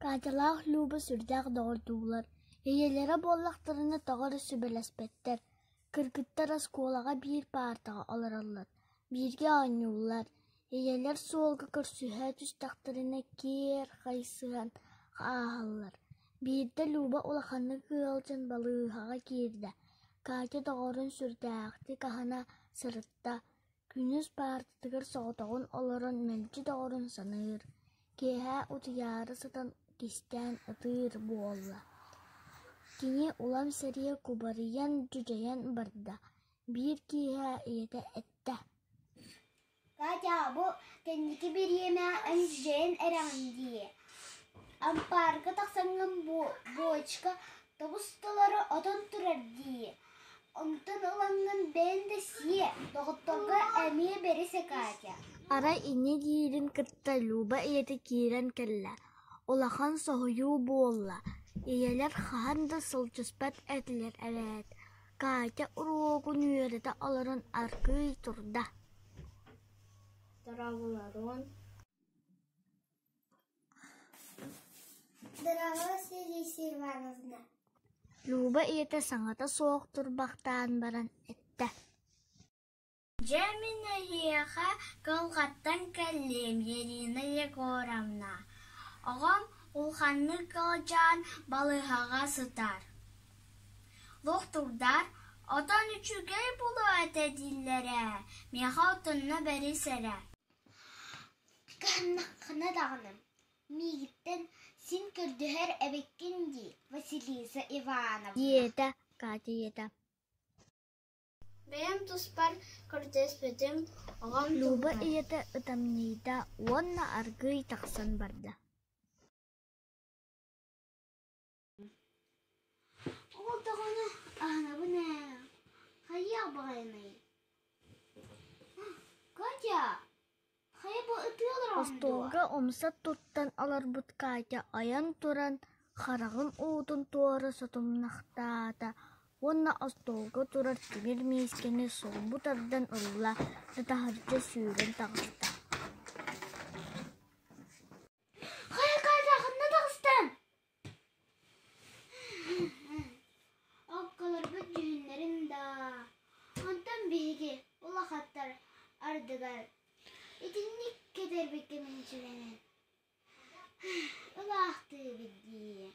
Катялаах Люба сүрдээх доҕордуулар, ийэлэрэ буоллахтарына тоҕо эрэ сүбэлэспэттэр, кыргыттар оскуолаҕа биир паартаҕа олороллор, бииргэ оонньууллар, ийэлэр суолга көрсүһэ түстэхтэринэ киэр хайсыһан ааһаллар. Биирдэ Люба улаханнык ыалдьан балыыһаҕа киирдэ, Катя доҕорун сүрдээхтик аһына сырытта, Күнүс паартатыгар соҕотоҕун олорон мэлдьи доҕорун саныыр, киэһэ утуйаары сытан кистээн ытыыр буолла. Кини улам сэрии кубарыйан дьүдьэйэн барда. Биир киэһэ ийэтэ эттэ: «Катя, бу кэнники бириэмэ эн дьүдьэйэн эрэҕин дии. Ампаарга тахсаҥҥын буочка тобус-толору отон турар дии. Онтон ылаҥҥын бэйэҥ да сиэ, доҕотторго эмиэ бэрис Катя». Арай инньэ диирин кытта Люба ийэтэ киирэн кэллэ, улахан соһуйуу буолла, ийэлэр хаһан да сылдьыспат этилэр эбээт. Катя уруогун үөрэтэ олорон аргыый турда. Дорооболоруон Дорообо, Василиса Ивановна. Люба ийэтэ саҥата суох турбахтаан баран эттэ: Дьэ мин эһиэхэ кылгаттан кэллим, Ирина Егоровна. Оҕом улаханнык ыалдьан балыыһаҕа сытар. Луохтуурдар отон үчүгэй буолуо этэ дииллэр ээ, миэхэ отонно бэрис эрэ. Кыһаннаххына даҕаны, миигиттэн син көрдөһөр эбиккин дии, Василиса Ивановна диэтэ Катя ийэтэ. Бэйэм туспар көрдөспүтүм, оҕом Люба туһугар ийэтэ ытамньыйда уонна аргыый тахсан барда. Ол даҕаны аһынабын ээ, хайыах баҕайыный? Катя, хайа бу ытыы олороҕун дуо? Остуолга умса туттан олорбут Катя ойон туран, хараҕын уутун туора сотуммахтаата уонна остуолга турар тимир миискэни сулбу тардан ылла да таһырдьа сүүрэн таҕыста. Хайа Катя, ханна таҕыстыҥ? Окколорбут дьүһүннэрин даа, онтон биһиги улахаттар ардыгар итинник кэтэрбиккэ мин сүрэнэн ылаахтыыбыт дии.